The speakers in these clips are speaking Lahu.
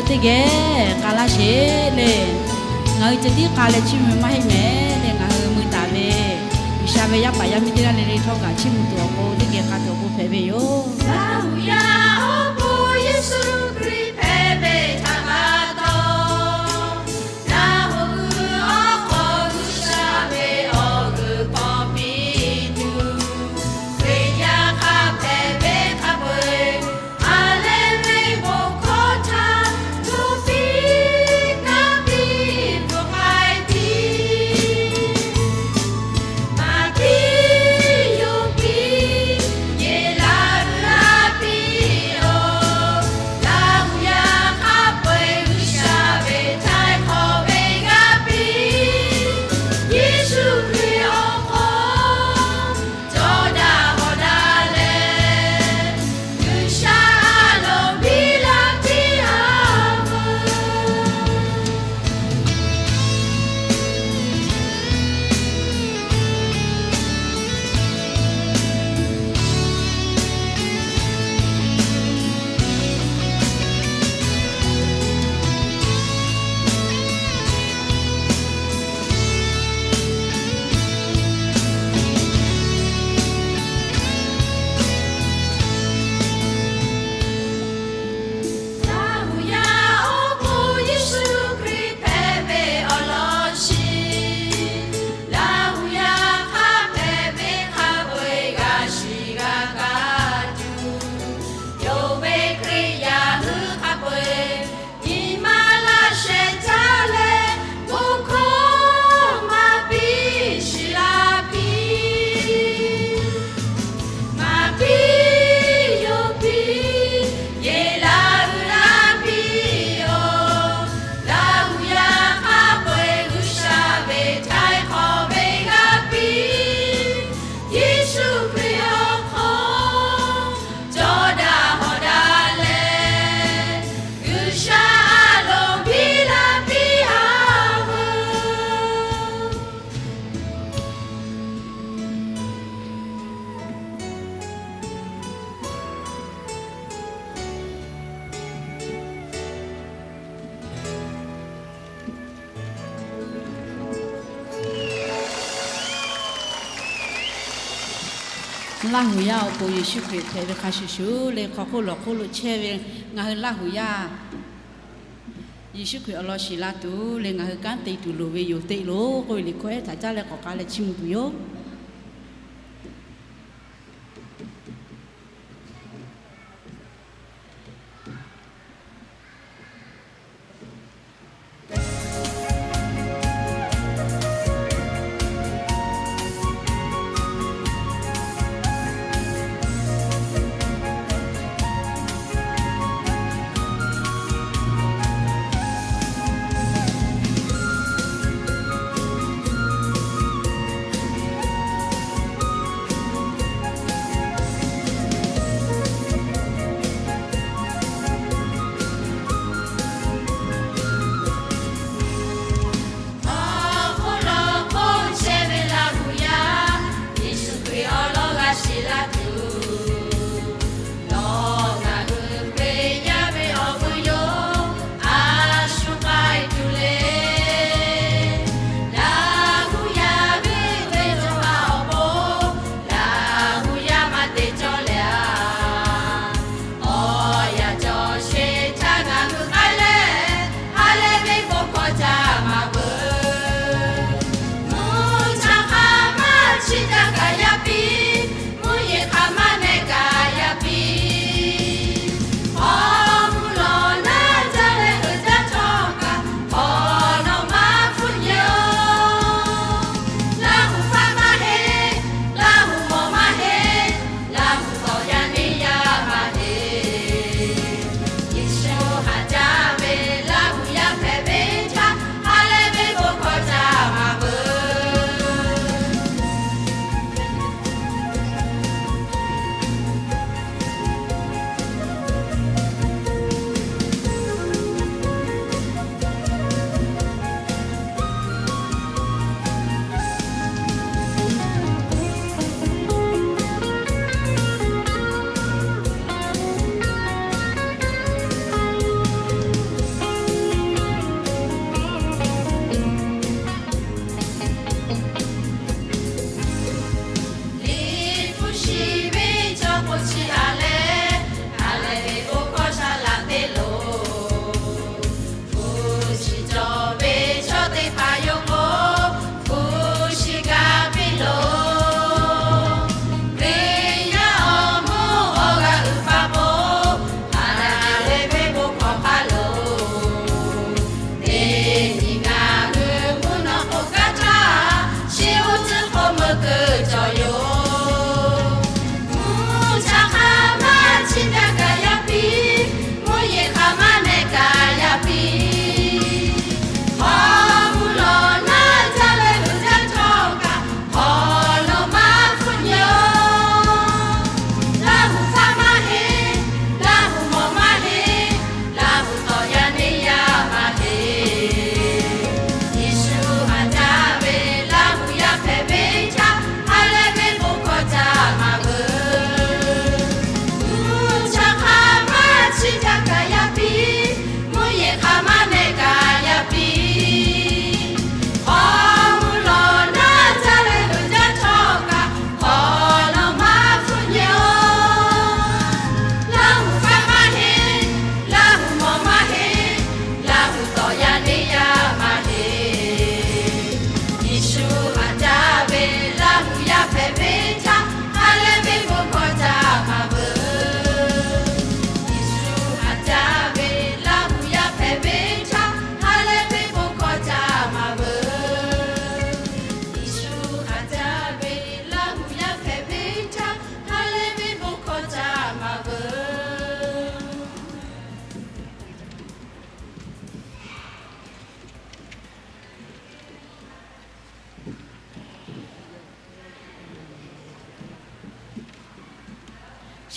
Teˇ geh k'a laˇ sheˍ le. Ngaˬ hui ceh tiˉ k'a leh chiˇ mvuh maˇ heˆ mehˍ le. Ngaˬ hui mui taˍ ve G'uiˬsha ve yaˇ paˍ yaˇ miˇ teˇ g'aˇ le le htawˇ kaꞈ chiˇ mvuh tuˬ awˬ pon teˇ geh k'a tuˬ awˬ pon hpehꞈ ve yoˬ. Laˇ huˍ yaˇ awˬ pon Yeˍsuˆ Hkriꞈ hpehꞈ ve htaꞈ pa taw, ngaˬ hui awˬ hk'aw G'uiˬsha ve awˬ g'euꞈ k'awꞈ piˇ tuˬ, Hkriꞈ yaˇ hk'a hpehꞈ ve hk'a peu-eˬ, a leh ve bon hkawˇ htaꞈ tuˬ piˇ kaˇ piˇ bvuhꞈ k'ai tiˉ. Maˍ piˇ yoˬ piˇ, yehˬ laˇ g'uiˬ laˇ piˇ-oˬ. Laˇ huˍ yaˇ hk'a peu-eˬ G'uiˬsha ve htaiˍ hk'awꞈ ve g'a piˇ. Yeˍsuˆ Hkriꞈ awˬ hk'aw cawˬ daꞈ hawꞈ daꞈ leh, G'uiˬsha a loˍ biˇ laˇ piˇ-a veuˬ. Laˇ huˍ yaˇ awˬ pon Yeˍsuˆ Hkriꞈ hpehꞈ ve awˬ lawn shiˍ. Laˇ huˍ yaˇ hk'a hpehꞈ ve hk'a peu-eˬ g'a shiˍ g'a kaˇ tuˬ, yonˍ ve Hkriꞈ yaˇ hui hk'a peu-eˬ nyi ma laˇ shehˍ caˇ leh, bon hkawˇ maˇ piˇ shiˍ laˇ piˇ. Maˍ piˇ yoˬ piˇ, yehˬ laˇ g'uiˬ laˇ piˇ-oˬ. Laˇ huˍ yaˇ hk'a peu-eˬ G'uiˬsha ve htaiˍ hk'awꞈ ve g'a piˇ. Yeˍsuˆ Hkriꞈ awˬ hk'aw cawˬ daꞈ hawꞈ daꞈ leh, G'uiˬsha a loˍ biˇ laˇ piˇ-a veuˬ. Laˇ huˍ yaˇ awˬ pon Yeˍsuˆ Hkriꞈ hpehꞈ ve hk'a shuˍ shuˍ le, hk'aw hk'oˆ lawˬ hk'oˆ lo chehˇ ve ngaˬ hui Laˇ huˍ yaˇ Yeˍsuˆ Hkriꞈ awˬ lawn shiˍ la tuˬ le, ngaˬ hui kanˉ te tuˬ loˍ ve yoˬ tehꞈ lo k'oˆ ve liꞈ hkawˇ ehˉ htaꞈ caˉ leh k'awꞈ k'ai leh chiˇ mvuh tuˬ yoˬ.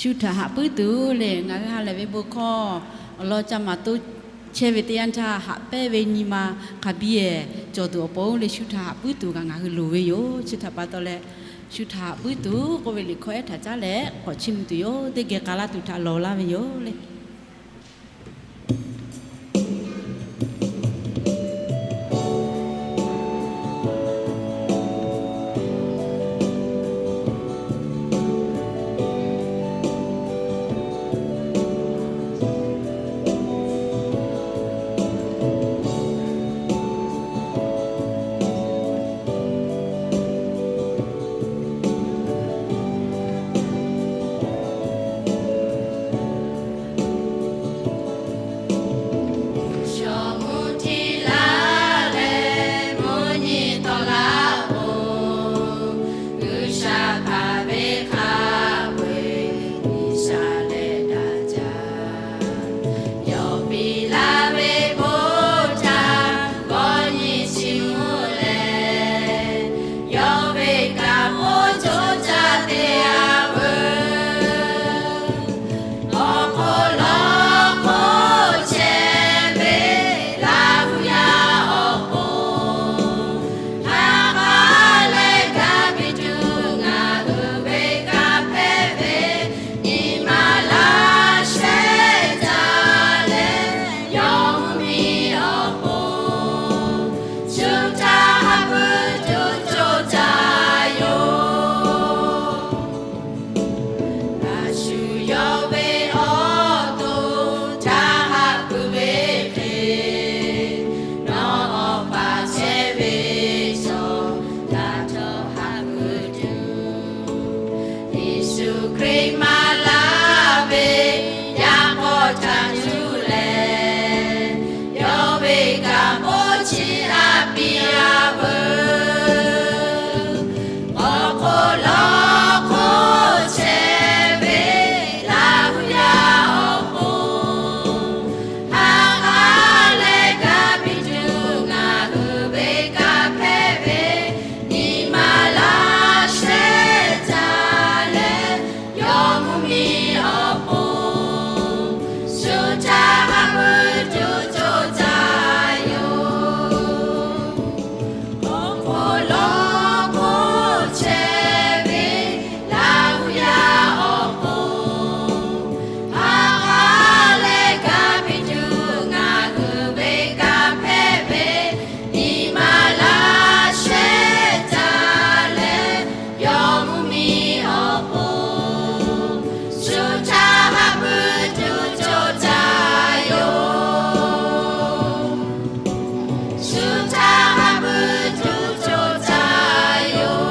Shu htaꞈ haꞈ puiˉ tuˬ le, ngaˬ hui ha lehˬ ve bon hkawˇ awˬ lawn ca maˍ toˇ chehˇ ve teˇ yanˇ htaˇ, haꞈ pehnˇ ve nyi ma hk'a biˇ cawˬ tuˬ awˬ pon le, shu htaꞈ haꞈ puiˉ tuˬ kaꞈ ngaˬ hui loˍ ve yoˬ. Chi htaꞈ pa taw leh, shu htaꞈ haꞈ puiˉ tuˬ k'oˆ ve liꞈ hkawˇ ehˉ htaꞈ caˉ leh k'awꞈ chiˇ mvuh tuˬ yoˬ. Teˇ geh k'a laˇ tuˬ htaꞈ lawˬ laˇ ve yoˬ le. Sha mvuhˇ htiˇ laˇ leh mvuhˇ nyi tawˆ la k'o, G'uiˬsha hk'aˬ ve hk'a peu-eˬ G'uiˬsha leh daꞈ jaˇ. Yawˇ piˇ laˇ ve bon htaꞈ g'awˇ nyi chiˇ mvuh leh, yawˇ ve kaꞈ k'oˆ coˇ caˇ te-a veuˬ. Awˬ hk'aw lo hk'oˆ chehˇ ve Laˇ hu yaˇ awˬ pon, ha k'a leh ga piˇ tuˬ ngaˬ hui ve kanˇ hpehꞈ ve nyi ma laˇ shehˍ htaˇ leh, yawˇ mvuhˇ miˬ awˬ pon shu htaꞈ haꞈ pui tuˬ coˇ caˇ yoˬ. A shu yawˇ ve awˬ to htaꞈ haꞈ pui ve hk'e, nawˬ awˬ pa chehˇ ve chaw htaꞈ htawˇ haꞈ pui tuˬ, Yeˍsuˆ Hkriꞈ maˍ laˇ ve yaˇ hk'aw htaꞈ cuˇ leh, yawˇ ve kaꞈ k'oˆ chi a piˇ-a veuˬ. Awˬ hk'aw lo hk'oˆ chehˇ ve Laˇ hu yaˇ awˬ pon, ha k'a leh ga piˇ tuˬ ngaˬ hui ve kanˇ hpehꞈ ve nyi ma laˇ shehˍ htaˇ leh, yawˇ mvuhˇ miˬ awˬ pon shu htaꞈ haꞈ pui tuˬ coˇ caˇ yoˬ. Awˬ hk'aw lo hk'oˆ chehˇ ve Laˇ hu yaˇ awˬ pon, ha k'a leh ga piˇ tuˬ ngaˬ hui ve kanˇ hpehꞈ ve nyi ma laˇ shehˍ htaˇ leh, yawˇ mvuhˇ miˬ awˬ pon shu htaꞈ haꞈ pui tuˬ coˇ caˇ yoˬ. Shu htaꞈ haꞈ pui tuˬ coˇ caˇ yoˬ.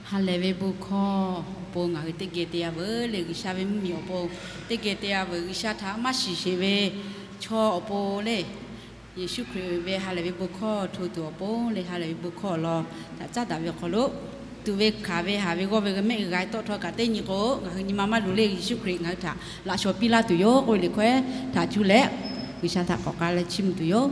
Ha lehˬ ve bon hkawˇ awˬ pon ngaˬ hui teˇ geh te-a veuˬ le. G'uiˬsha ve mvuhˇmiˬ awˬ pon teˇ geh te-a veuˬ. G'uiˬsha htaꞈ maˇ shiˍ sheˍ ve chaw awˬ pon le, Yeˍsuˆ Hkriꞈ ve ha lehˬ ve bon hkawˇ hto tuˬ awˬ pon le, ha lehˬ ve bon hkawˇ awˬ lawn htaꞈ caˉ daꞈ ve awˬ hk'aw lo, tuꞈ ve hkanˍ ve haˍ ve g'awˇ ve mehˆ g'uiˬ g'a tawˆ htawˇ kaꞈ teˇ nyi k'o, ngaˬ hui nyi ma maˇ luˬ le. Yeˍsuˆ Hkriꞈ ngaˬ hui htaꞈ laꞈ shawnˍ piˇ laˇ tuˬ yoˬ k'oˆ ve liꞈ hkawˇ ehˉ htaꞈ cuˇ leh, G'uiˬsha htaꞈ k'awꞈ k'ai leh chiˇ mvuh tuˬ yoˬ.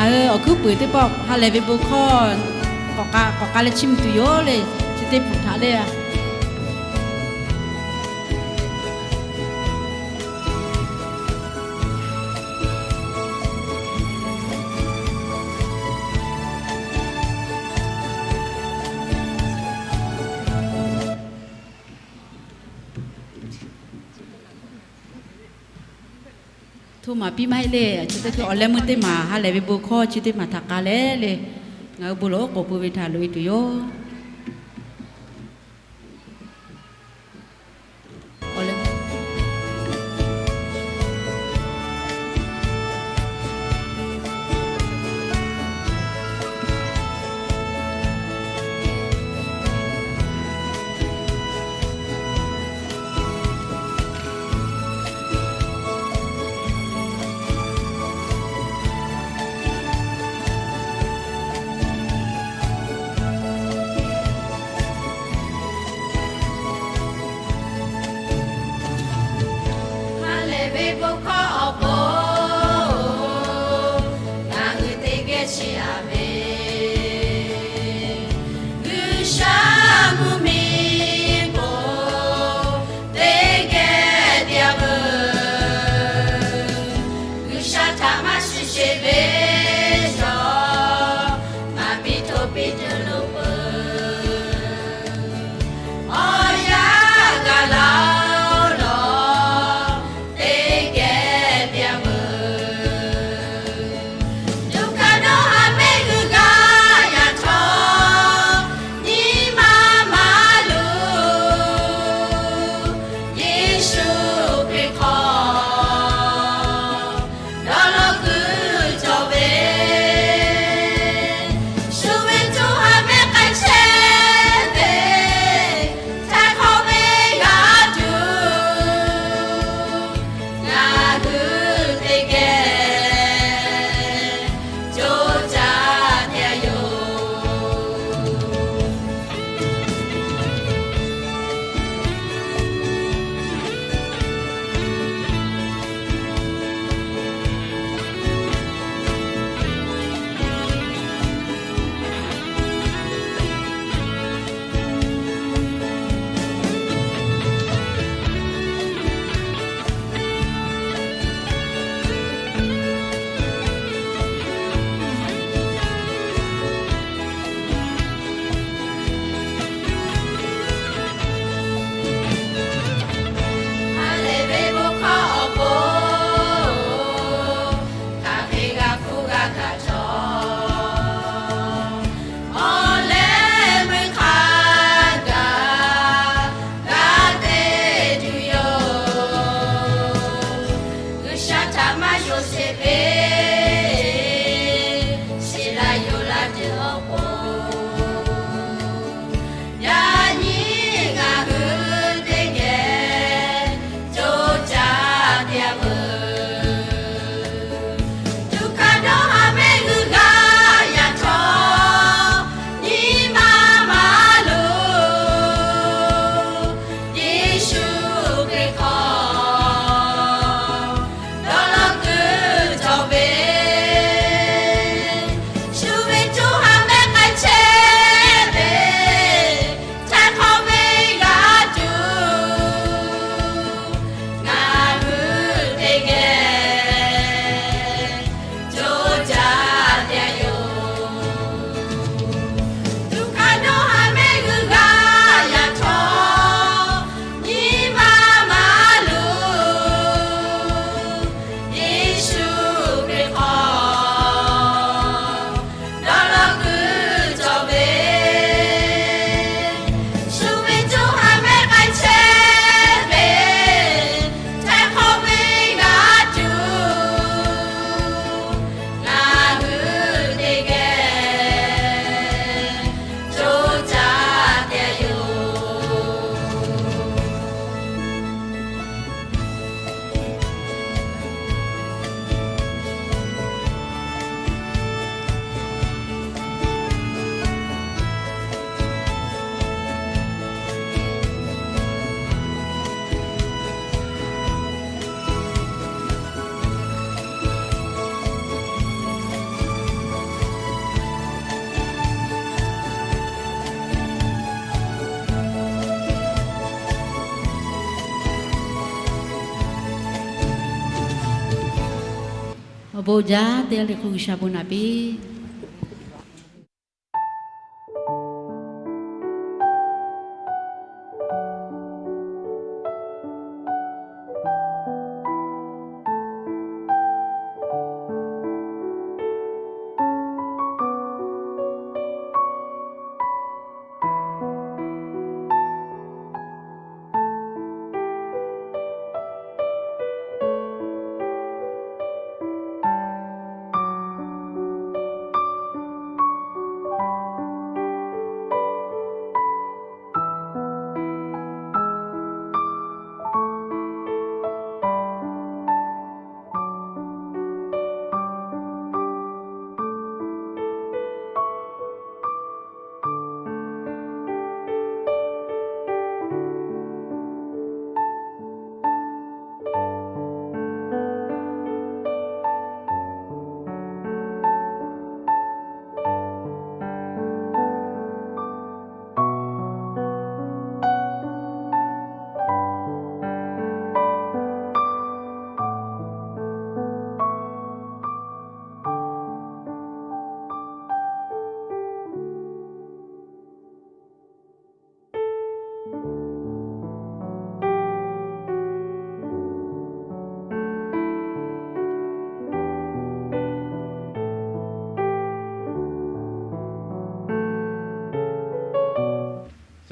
Ngaˬ hui awˬ hkuiˉ puiˍ teˇ pawˆ ha lehˬ ve bon hkawˇ k'awꞈ k'ai leh chiˇ mvuh tuˬ yoˬ le. Chi teˇ hpaˍ htaꞈ le. Hto maˍ piˇ maˇ heˆ le. Chi teˇ hkui awˬ leh meuˇ teˇ maˬ ha lehˬ ve bon hkawˇ chi teˇ maˬ htaꞈ k'a leh le, ngaˬ hui bon lawˬ oˉ k'oˍ pui ve htaꞈ loꞈ e tuˬ yoˬ. Bon jaˇ teˇ g'aˇ le k'o G'uiˬsha bon naꞈ piˇ.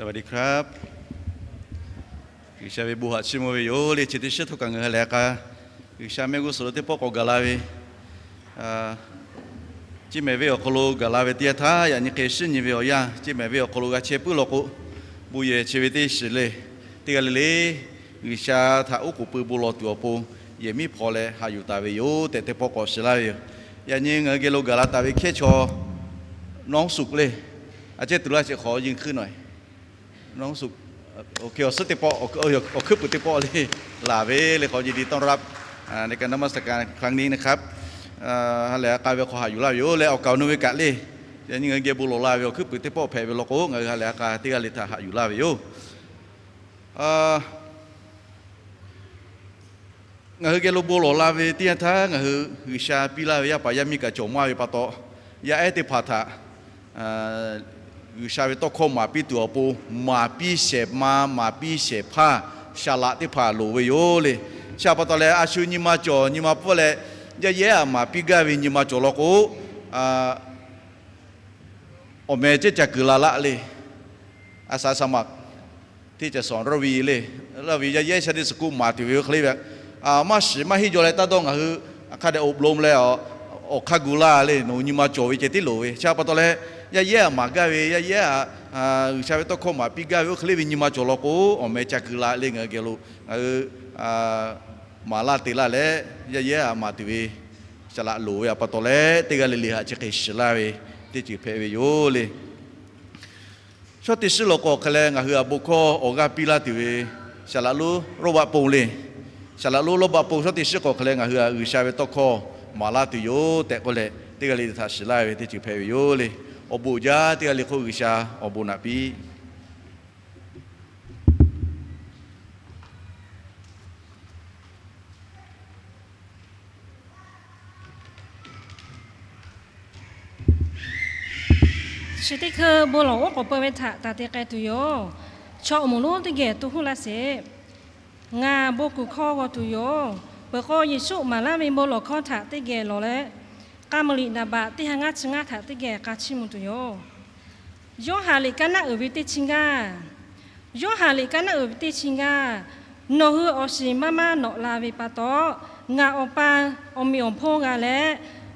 Saˍ vaˍ diˍ hkaˉ, G'uiˬsha ve bon haꞈ chiˇ mvuh ve yoˬ le. Chi teˇ shiˉ htawˇ kaꞈ ngaˬ hui lehˬ k'a G'uiˬsha mehˆ g'uˇ suhˍ lo teˇ pawˆ k'awꞈ gaˬ la ve, a, ciˇ mehˍ venˇ awˬ hk'aw lo gaˬ la ve teˇ yanˇ htaˇ, yaꞈ nyi hk'e shiˉ nyi ve awˬ yanˇ, ciˇ mehˍ venˇ awˬ hk'aw lo g'a chehˇ puiˉ law k'o, bon yehˬ chi ve teˇ shiˍ le. Teˇ g'aˇ le le G'uiˬsha htaꞈ oˉ k'oˍ pui bon lawˬ tuˬ awˬ pon yehˬ miˉ hpaw leh haꞈ yuˬ taˍ ve yoˬ tehꞈ teˇ pawˆ k'awꞈ shiˍ laˇ ve yoˬ. Yaꞈ nyi ngaˬ hui geh lo gaˬ la taˍ ve hkehˇ chaw น้องสุข le, a cehˇ tuˬ laˇ sheˍ hk'awꞈ yehˬ hkui nawˬ, น้องสุข, awˬ hkui awˬ suhˉ teˇ pawˆ, awˬ hkuiˉ puiˍ teˇ pawˆ le, laˬ ve le k'awꞈ ยินดีต้อนรับ ในการนมัสการครั้งนี้นะครับ ha lehˬ k'a ve hk'aw haꞈ yuˬ laˇ ve yoˬ leh awˬ kaˍ awˬ nu ve kaꞈ le, yaꞈ nyi ngaˬ hui geh bon lawˬ la ve awˬ hkuiˉ puiˍ teˇ pawˆ hpehꞈ ve law k'o, ngaˬ hui ha lehˬ k'a teˇ g'aˇ le htaꞈ haꞈ yuˬ laˇ ve yoˬ. Ngaˬ hui geh lo bon lawˬ la ve teˇ yanˇ htaˇ, ngaˬ hui G'uiˬsha piˇ laˇ ve yaˇ paˍ yaˇ miˇ kaꞈ cawˬ maˇ ve pa taw, yaˇ ehˉ teˇ hpaˍ htaꞈ G'uiˬsha ve tawˇ hkawˇ maˍ piˇ tuˬ awˬ pon maˍ piˇ shehˍ ma, maˍ piˇ shehˍ hpaˇ shaˍ laꞈ teˇ hpaˍ loˍ ve yoˬ le. Chi htaꞈ pa taw leh, a shu nyi ma cawˬ nyi ma pfuhˇ leh, yaˇ yehˉ aꞈ maˍ piˇ gaˇ ve nyi ma cawˬ law k'o, awˬ meh cehˇ ca kuiˬ la laˆ le. A sha sha maꞈ teˇ ca sawˍ rawˇ ve le, rawˇ ve yaˇ yehˉ sha teˇ suhˍ kuˆ maˍ tuˬ ve oˇ hk'e le ve, maˇ shiˍ maˇ henˇ jaw leh taˇ dawˇ ngaˬ hui hk'a dehꞈ อบรม leh, awˬ hk'aˇ gu laˇ le, nawˬ hui nyi ma cawˬ ve ceh tiˉ loˍ ve. Chi htaꞈ pa taw leh, yaˇ yehˉ aꞈ maˍ gaˇ ve, yaˇ yehˉ aꞈ G'uiˬsha ve tawˇ hkawˇ maˍ piˇ gaˇ ve oˇ hk'e le ve nyi ma cawˬ law k'o, awˬ meh ca kuiˬ la le ngaˬ hui geh lo, ngaˬ hui maˍ laˇ te laˇ leh, yaˇ yehˉ aꞈ maˍ tuˬ ve shaˍ laꞈ loˍ ve htaꞈ pa taw leh, teˇ g'aˇ le le htaꞈ chi hk'e shiˍ laˇ ve teˇ ceuˬ hpehꞈ ve yoˬ le. Shawˉ teˇ shiˉ law k'o hk'e leh ngaˬ hui aꞈ bon hkawˇ awˬ g'aˇ piˇ laˇ tuˬ ve shaˍ laꞈ lonˉ รอบัต Pon le. Shaˍ laꞈ lonˉ รอบัต Pon shawˉ teˇ shiˉ k'o hk'e leh ngaˬ hui aꞈ G'uiˬsha ve tawˇ hkawˇ maˍ laˇ tuˬ yoˬ tehꞈ k'oˆ leh, teˇ g'aˇ le le htaꞈ shiˍ laˇ ve teˇ ceuˬ hpehꞈ ve yoˬ le. Awˬ bon jaˇ, teˇ g'aˇ le k'o G'uiˬsha awˬ bon naꞈ piˇ. Chi teˇ hkui bon lawˬ oˉ k'oˍ pui ve htaꞈ taˍ te k'ai tuˬ yoˬ. Chaw awˬ moˍ lonˉ teˇ geh to huˉ laˇ sheˍ. Ngaˬ bon kuˬ hkawˇ g'aw tuˬ yoˬ. Peuˬ k'o, Yeˍsuˆ maˍ laˇ ve bon lawˬ hkawˇ htaꞈ teˇ geh lawˬ leh, k'a muiˬ liꞈ naˍ baꞈ teˇ ha ngaˇ chi ngaˇ htaꞈ teˇ geh k'a chiˇ mvuh tuˬ yoˬ. Yoˇhanˬ liꞈ kaˉ naˉ uiˍ ve teˇ chi ngaˇ. Yoˇhanˬ liꞈ kaˉ naˉ uiˍ ve teˇ chi ngaˇ. Nawˬ hui awˬ shiˍ maˇ maˇ nawꞈ la ve pa taw, ngaˬ Awˬ pa awˬ meꞈ awˬ hponˇ g'a leh,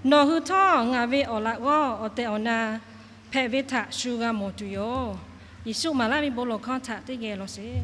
nawˬ hui htawˇ ngaˬ ve awˬ laꞈ g'awˇ awˬ tehˬ awˬ na hpehꞈ ve htaꞈ shu g'a mawˬ tuˬ yoˬ. Yeˍsuˆ maˍ laˇ ve bon lawˬ hkawˇ htaꞈ teˇ geh lawˬ sheˍ.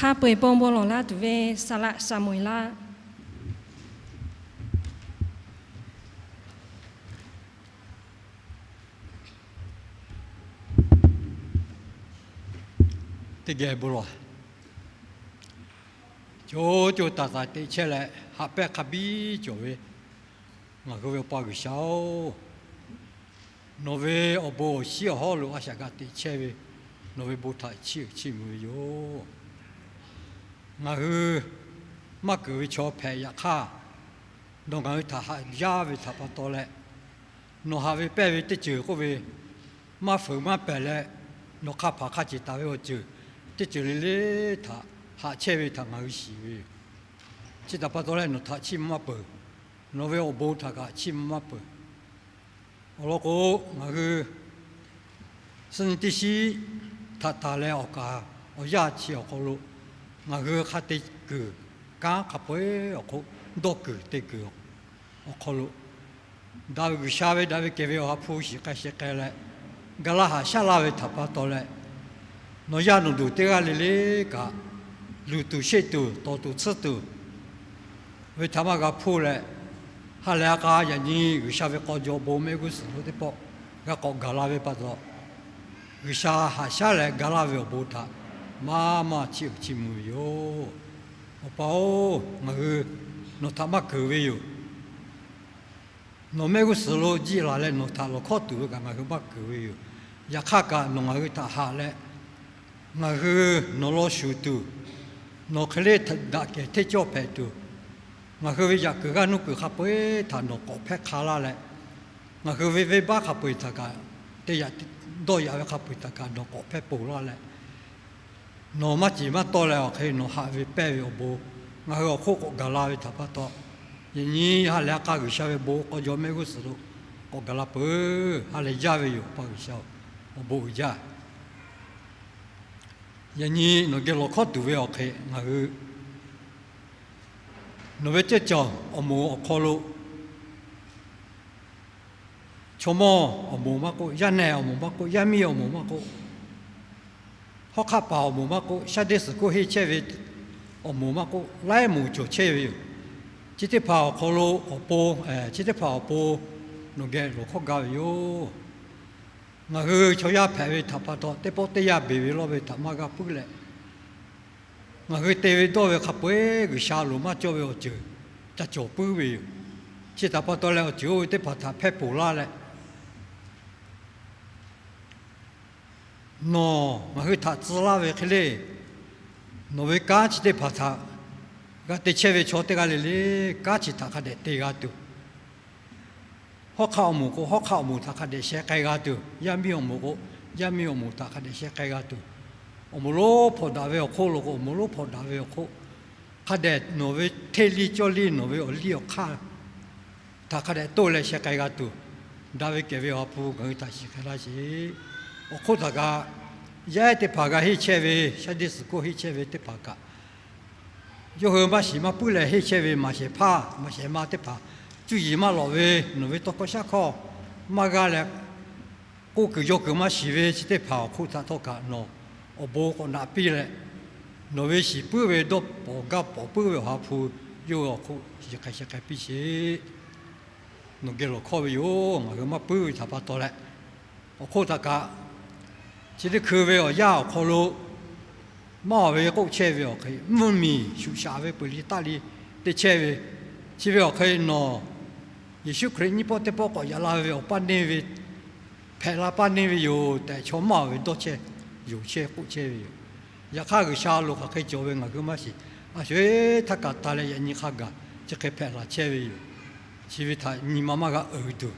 Hk'a peu-eˬ pon bon lawˬ laˇ tuˬ ve Saˍ laꞈ Saˍmo-eˍ laˇ. Teˇ geh bon lawˬ. Co co taiˍ taiˍ teꞈ chehˇ leh, haꞈ pehnˇ hk'a biˇ cawˬ ve ngaˬ hui ve Awˬ pa G'uiˬsha-oˬ, nawˬ ve awˬ bon awˬ shinˉ awˬ hawˉ lo a shaꞈ g'a teꞈ chehˇ ve, nawˬ ve bon htaꞈ chiˇ uiˍ chiˇ mvuh ve yoˬ. Ngaˬ hui maˇ keunˍ ve chaw hpehꞈ yaꞈ hk'aˇ, nawˬ ngaˬ hui htaꞈ haꞈ jaˇ ve htaꞈ pa taw leh, nawˬ haꞈ ve pehnˇ ve teˇ ceuˬ k'oˆ ve, maˇ fuiˍ maˇ pehˬ leh, nawˬ hk'a hpaˍ hk'a ceˬ taˍ ve awˬ ceuˬ, teˇ ceuˬ le le htaꞈ haꞈ chehˇ ve htaꞈ ngaˬ hui shiˍ ve yoˬ. Chi htaꞈ pa taw leh nawˬ htaꞈ chiˇ mvuh maˇ peuˬ. Nawˬ ve awˬ bon htaꞈ kaꞈ chiˇ mvuh maˇ peuˬ. Awˬ lawn k'o, ngaˬ hui suhˉ nyi teˇ shiˉ htaꞈ tanˬ leh awˬ kaˍ awˬ yanˇ chi awˬ hk'aw lo, ngaˬ hui hk'a te kuiˬ kanˉ hk'a peu-eˬ awˬ hk'oˆ, dawˇ kuiˬ te kuiˬ awˬ hk'aw lo, daꞈ ve G'uiˬsha ve daꞈ ve kehˬ ve Awˬ ha hpu shiˍ k'ai sheh k'ai leh, ga laˇ haꞈ shaˉ laˇ ve htaꞈ pa taw leh, nawˬ yaˇ nawˬ duˬ teˇ g'aˇ le le kaꞈ, luˬ tuˬ sheˆ tuˬ tawˍ tuˬ tsuhˇ tuˬ ve htaꞈ maˇ g'a hpoˇ leh, ha lehˬ a k'a yaꞈ nyi G'uiˬsha ve k'aw jaw bon mehˆ g'uˇ suhˍ lo teˇ pawˆ g'a k'awꞈ gaˬ la ve pa taw, G'uiˬsha haꞈ shaˉ leh ga laˇ ve awˬ bon htaꞈ maˇ maˇ chiˇ uiˍ chiˇ mvuh ve yoˬ. Awˬ pa-oˬ, ngaˬ hui nawˬ htaꞈ maˇ keunˍ ve yoˬ. Nawˬ mehˆ g'uˇ suhˍ lo jiˆ laˬ leh nawˬ htaꞈ lawˬ hkawˇ tuˬ ve kaꞈ ngaˬ hui maˇ keunˍ ve yoˬ. Yaꞈ hk'aˇ kaꞈ nawˬ ngaˬ hui htaꞈ haꞈ leh, ngaˬ hui nawˬ lawn shuˍ tuˬ, nawˬ hk'e le daꞈ kehˬ hteˇ cawˇ hpehꞈ tuˬ, ngaˬ hui ve yaꞈ kuiˬ g'aˇ nuˇ kuiˬ hk'a peu-eˬ htaꞈ nawˬ k'awꞈ hpehˇ hk'a laˇ leh, ngaˬ hui ve venˇbaˆ hk'a peu-eˬ htaꞈ kaꞈ, te yaꞈ dawˇ yaꞈ ve hk'a peu-eˬ htaꞈ kaꞈ nawˬ k'awꞈ hpehˇ ponˬ laˇ leh, nawˬ maˇ ceˬ maˇ tawˇ leh awˬ hk'e nawˬ haꞈ ve pehnˇ ve awˬ bon ngaˬ hui awˬ hk'oˆ k'awꞈ gaˬ la ve htaꞈ pa taw, yaꞈ nyi ha lehˬ a k'a G'uiˬsha ve bon k'aw jaw mehˆ g'uˇ suhˍ lo k'awꞈ gaˬ la peuˬ. Ha lehˬ jaˇ ve yoˬ, Awˬ pa G'uiˬsha-oˬ, awˬ bon uiˍ jaˇ. Yaꞈ nyi nawˬ geh lawˬ hkawˇ tuˬ ve awˬ hk'e ngaˬ hui nawˬ ve ceuˇ cawˬ awˬ moˍ awˬ hk'aw lo, chaw mawˇ awˬ moˍ maˇ k'oˆ, yaˇ nehˬ awˬ moˍ maˇ k'oˆ, yaˇ miˇ awˬ moˍ maˇ k'oˆ, hawˉ hk'aˆ paˍ awˬ moˍ maˇ k'oˆ, shaˉ deˇ suhˍ hkoˇ henˇ chehˇ ve awˬ moˍ maˇ k'oˆ, laiˉ moˍ cawˬ chehˇ ve yoˬ. Chi teˇ hpaˍ awˬ hk'aw lo awˬ pon, chi teˇ hpaˍ awˬ pon nawˬ geh lawˬ hkawˇ gaˇ ve yoˬ. Ngaˬ hui chaw yaˇ hpehꞈ ve htaꞈ pa taw, teˇ pawˆ teˇ yanˇ beˬ ve lawˇ ve htaꞈ maˇ g'a puiˉ leh, ngaˬ hui te ve dawˇ ve hk'a peu-eˬ G'uiˬsha loˍ maˇ cawˇ ve awˬ ceuˬ ca cawˬ puiˉ ve yoˬ. Chi htaꞈ pa taw leh awˬ ceuˬ oˇ ve teˇ hpaˍ htaꞈ hpehˇ ponˬ laˇ leh, nawˬ ngaˬ hui htaꞈ tcuh laˇ ve hk'e le, nawˬ ve kanˉ chi teˇ hpaˍ htaꞈ g'a te chehˇ ve chaw teˇ g'aˇ le le, kanˉ chi htaꞈ hk'a dehꞈ te g'a tuˬ, hawˉ hk'aˆ awˬ moˍ k'o hawˉ hk'aˆ awˬ moˍ htaꞈ hk'a dehꞈ sheh k'ai g'a tuˬ, yaˇ miˇ awˬ moˍ k'o yaˇ miˇ awˬ moˍ htaꞈ hk'a dehꞈ sheh k'ai g'a tuˬ, awˬ moˍ lonˉ hpawnˬ daꞈ ve awˬ hk'oˆ lo k'o awˬ moˍ lonˉ hpawnˬ daꞈ ve awˬ hk'oˆ, hk'a dehꞈ nawˬ ve hteˇ liˇ cawˇ liˇ nawˬ ve awˬ liˇ awˬ hk'aˇ htaꞈ hk'a dehꞈ toˆ leh sheh k'ai g'a tuˬ, daꞈ ve kehˬ ve Awˬ ha hpu ngaˬ hui htaꞈ shiˍ k'ai laˇ sheˍ. Awˬ hk'oˆ htaꞈ kaꞈ, yaˇ ehˉ teˇ hpaˍ g'a henˇ chehˇ ve, shaˉ deˇ suhˍ hkoˇ henˇ chehˇ ve teˇ hpaˍ kaꞈ, yawˇ hui maˇ shiˍ maˇ puiˉ leh henˇ chehˇ ve maˍ shehˍ hpaˇ maˍ shehˍ ma teˇ hpaˍ, cuˇ yiˍ maˇ lawꞈ ve nawˬ ve tawˇ hkawˇ shaˉ hkawˇ maˇ g'a leh, k'oˆ kuiˬ yaw kuiˬ maˇ shiˍ ve chi teˇ hpaˍ awˬ hk'oˆ htaꞈ htawˇ kaꞈ nawˬ awˬ bon k'awꞈ naꞈ piˇ leh, nawˬ ve shiˍ puiˉ ve dawˇ pawˍ gaˇ pawˍ puiˉ ve Awˬ ha hpu yawˇ hui awˬ hk'oˆ shiˍ k'ai sheh k'ai piˇ sheˍ. Nawˬ geh lawˬ hkawˇ ve yoˬ. Ngaˬ hui maˇ puiˉ ve htaꞈ pa taw leh, awˬ hk'oˆ htaꞈ kaꞈ, chi teˇ hkui ve awˬ yanˇ awˬ hk'aw lo maˇ awˬ ve k'oˆ chehˇ ve awˬ hk'e, mvuhˇmiˬ shuꞈ shaꞈ ve peuˬ liˇ taˆ liˇ te chehˇ ve, chi ve awˬ hk'e nawˬ Yeˍsuˆ Hkriꞈ nyiˇ pawˆ teˇ pawˆ k'awꞈ yaꞈ la ve awˬ paˇ neˇ ve, hpehꞈ la paˇ neˇ ve yoˬ tehꞈ, chaw maˇ awˬ ve dawˇ chehˇ, yonˍ chehˇ k'oˆ chehˇ ve yoˬ. Yaꞈ hk'aˇ G'uiˬsha lo hk'aˬ hk'e cawˬ ve ngaˬ hui maˇ shiˍ. A sho eˬ htaˇ kaꞈ taˍ leh yaꞈ nyi hk'a gaˬ chi hk'e hpehꞈ laˬ chehˇ ve yoˬ. Chi ve htaꞈ nyi ma maˇ g'a uiˍ tuˬ,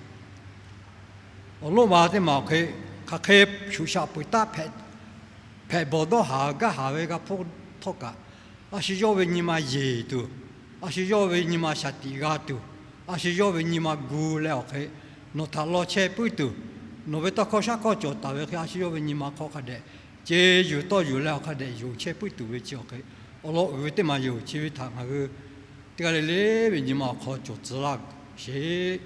awˬ lonˉ ma teˇ maˬ awˬ hk'e, hk'aˬ hk'e shuꞈ shaꞈ peuˬ taˉ hpehꞈ bawˬ dawˇ haˍ gaˇ haˍ ve g'a hpfuhˇ htawˇ kaꞈ, a shu yawˇ ve nyi ma yeˬ tuˬ, a shu yawˇ ve nyi ma shaˍ tiꞈ g'a tuˬ, a shu yawˇ ve nyi ma gu leh awˬ hk'e, nawˬ htaꞈ law chehˇ puiˉ tuˬ, nawˬ ve tawˇ hkawˇ shaˉ hkawˇ cawˬ taˍ ve hk'e, a shu yawˇ ve nyi ma hk'aw hk'a dehꞈ ce yuˬ tawˇ yuˬ leh awˬ hk'a dehꞈ yonˍ chehˇ puiˉ tuˬ ve chi awˬ hk'e, awˬ lawn uiˍ ve teˇ maˬ yoˬ. Chi ve htaꞈ ngaˬ hui teˇ g'aˇ le le ve nyi ma awˬ hk'aw cawˬ tcuh laˇ sheˍ.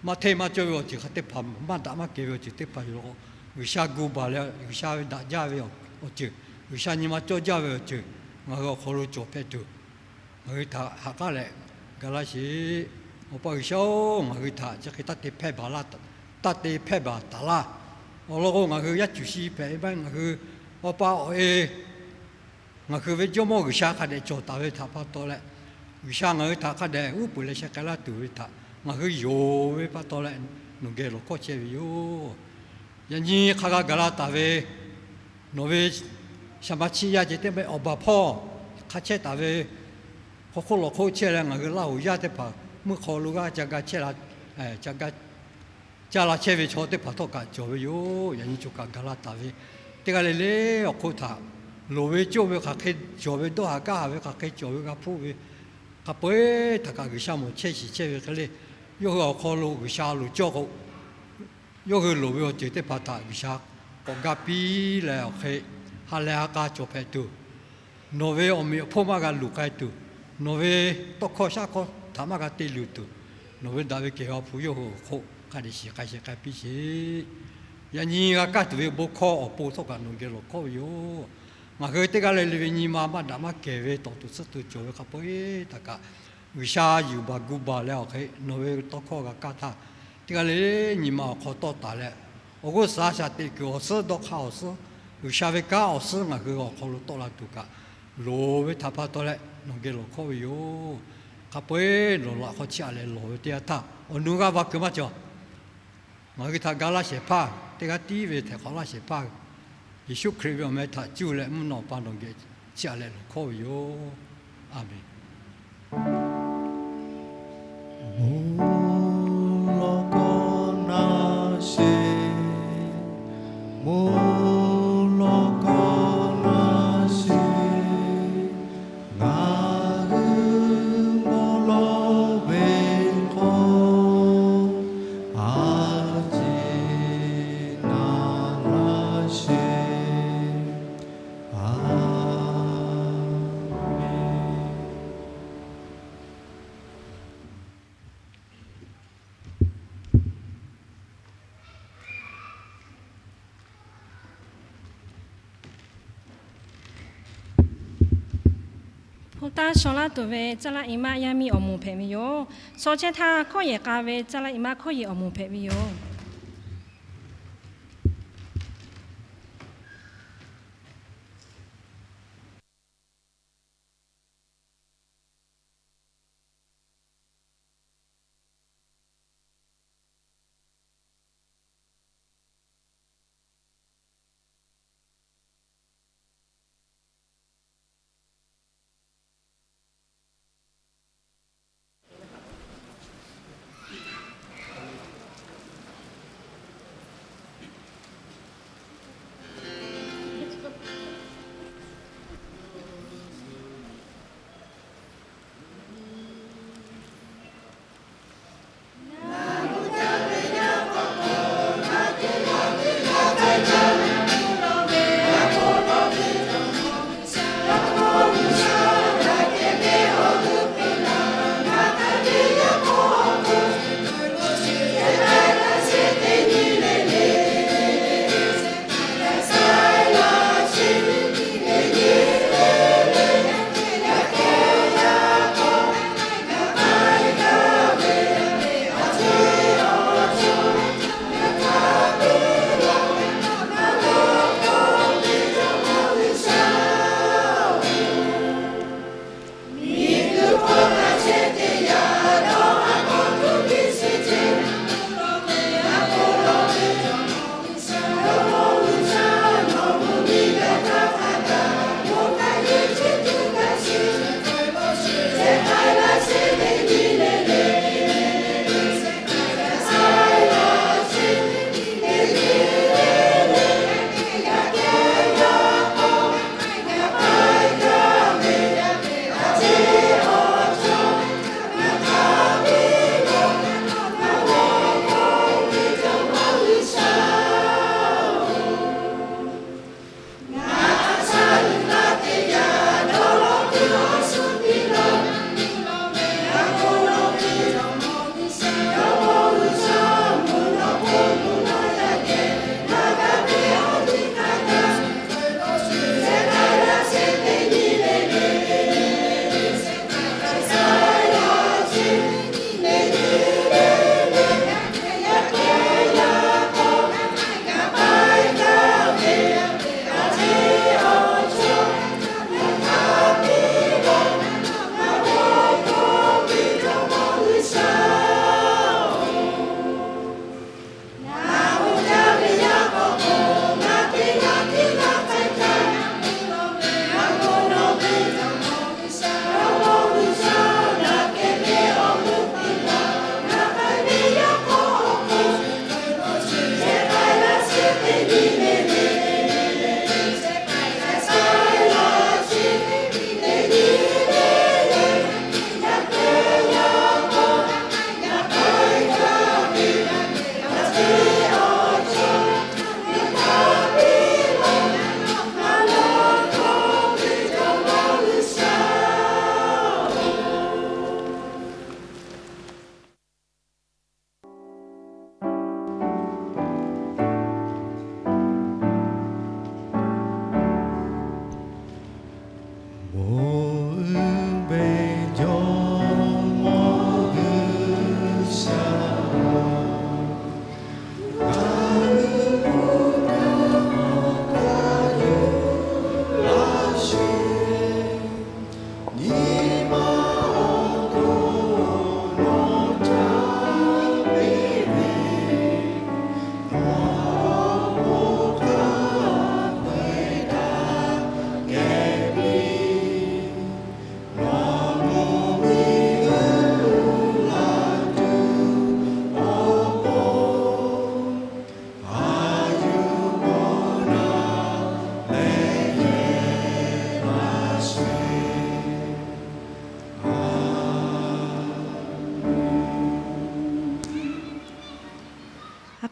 Maˇ hteˇ maˇ cawˇ ve awˬ ceuˬ hk'a teˇ hpaˍ, maˇ daꞈ maˇ kehˬ ve awˬ ceuˬ teˇ hpaˍ yoˬ. G'uiˬsha gu baˬ leh G'uiˬsha ve daꞈ jaˇ ve awˬ ceuˬ, G'uiˬsha nyi ma cawˇ jaˇ ve awˬ ceuˬ, ngaˬ hui awˬ hk'aw lo cawˬ hpehꞈ tuˬ, ngaˬ hui htaꞈ ha k'aˉ leh ga laˇ sheˍ. Awˬ pa G'uiˬsha-oˬ, ngaˬ hui htaꞈ chi hk'e taˇ te hpehˇ baˬ laˇ, taˇ te hpehˇ baˬ taˍ laˇ. Awˬ lawn k'o, ngaˬ hui yaˇ cuˬ shi hpehꞈ ve maˇ heˆ. Ngaˬ hui Awˬ pa awˬ e ngaˬ hui ve Jawˇmawˇ G'uiˬsha hk'a dehꞈ cawˬ taˍ ve htaꞈ pa taw leh, G'uiˬsha ngaˬ hui htaꞈ hk'a dehꞈ uˉ peunˍ leh sheh k'ai laˇ tuˬ ve htaꞈ ngaˬ hui yonˍ ve pa taw leh, nawˬ geh lawˬ hkawˇ chehˇ ve yoˬ. Yaꞈ nyi hk'a g'a gaˬ la taˍ ve nawˬ ve shaˍ ma chiˆ yaˇ ceh teˇ meh awˬ baˬ hpawˇ hk'a chehˇ taˍ ve, hk'aw hk'oˆ lawˬ hk'oˆ chehˇ leh ngaˬ hui Laˇ huˍ yaˇ teˇ hpaˍ meuˇ hk'aw lo g'aˇ ca ga chehˇ la, ca ga caˇ la chehˇ ve chaw teˇ hpaˍ htawˇ kaꞈ cawˬ ve yoˬ. Yaꞈ nyi choˬ kaꞈ gaˬ la taˍ ve teˇ g'aˇ le le awˬ hk'oˆ htaꞈ loˍ ve cawˇ ve hk'aˬ hk'e cawˬ ve, dawˇ haˍ kanˇ haˍ ve hk'aˬ hk'e cawˬ ve g'a hpuˇ ve, hk'a peu-eˬ htaꞈ kaꞈ G'uiˬsha mawˬ chehˇ shiˍ chehˇ ve hk'e le, yawˇ hui awˬ hk'aw lo G'uiˬsha loˍ cawˇ k'o, yawˇ hui loˍ ve awˬ ceuˬ teˇ hpaˍ htaꞈ G'uiˬsha k'awꞈ ga piˇ leh awˬ hk'e ha lehˬ ha k'a cawˬ hpehꞈ tuˬ, nawˬ ve awˬ meꞈ awˬ hponˇ maˇ g'a luˬ k'ai tuˬ, nawˬ ve tawˇ hkawˇ shaˉ hkawˇ htaꞈ maˇ g'a te luˬ tuˬ, nawˬ ve daꞈ ve kehˬ ve Awˬ hpu yawˇ hui awˬ hk'oˆ hk'a dehꞈ shiˍ k'ai sheh k'ai piˇ sheˍ. Yaꞈ nyi g'a kaˇ tuˬ ve bon hkawˇ awˬ pon htawˇ kaꞈ nawˬ geh lawˬ hkawˇ ve yoˬ. Ngaˬ hui teˇ g'aˇ le le ve nyi ma maˇ daꞈ maˇ kehˬ ve tawˍ tuˬ tsuhˇ tuˬ cawˬ ve hk'a peu-eˬ htaꞈ kaꞈ G'uiˬsha yuˬ baˬ gu baˬ leh awˬ hk'e nawˬ ve tawˇ hkawˇ g'a kaˇ htaˇ, teˇ g'aˇ le le nyi ma awˬ hk'aw tawˆ taˍ leh, awˬ g'uˇ suhˍ a shaꞈ teꞈ kuiˬ awˬ suhˉ, dawˇ hk'aˇ awˬ suhˉ, G'uiˬsha ve kanˉ awˬ suhˉ ngaˬ hui awˬ hk'aw lo tawˆ la tuˬ kaꞈ loˍ ve htaꞈ pa taw leh nawˬ geh lawˬ hkawˇ ve yoˬ. Hk'a peu-eˬ nawˬ laꞈ hk'aw chiˇ aꞈ leh lawˬ ve teˇ yanˇ htaˇ, awˬ nu g'aˇ va keu maˇ cawˬ. Ngaˬ hui htaꞈ ga laˇ shehˍ hpaˇ, teˇ g'aˇ tiˉ ve htehꞈ k'awꞈ laˇ shehˍ hpaˇ, Yeˍsuˆ Hkriꞈ ve awˬ meh htaꞈ cuˇ leh mvuhˇ naw awˬ pa nawˬ geh chiˇ aꞈ leh lawˬ hkawˇ ve yoˬ. A menˬ. Mvuhˇ naw kawˆ naˇ sheˍ, mvuhˇ naw kawˆ naˇ sheˍ, ngaˬ hui mvuhˇ naw ve hk'aw a ciˉ na laˇ sheˍ. A menˬ. Hpu taˇ shaw laˇ tuˬ ve Caˇ laˇ i maˆ yaˇ miˇ awˬ moˍ hpehꞈ ve yoˬ. Shaw chehˇ htaˇ, hkawˇ yehˬ k'a ve Caˇ laˇ i maˆ hkawˇ yehˬ awˬ moˍ hpehꞈ ve yoˬ.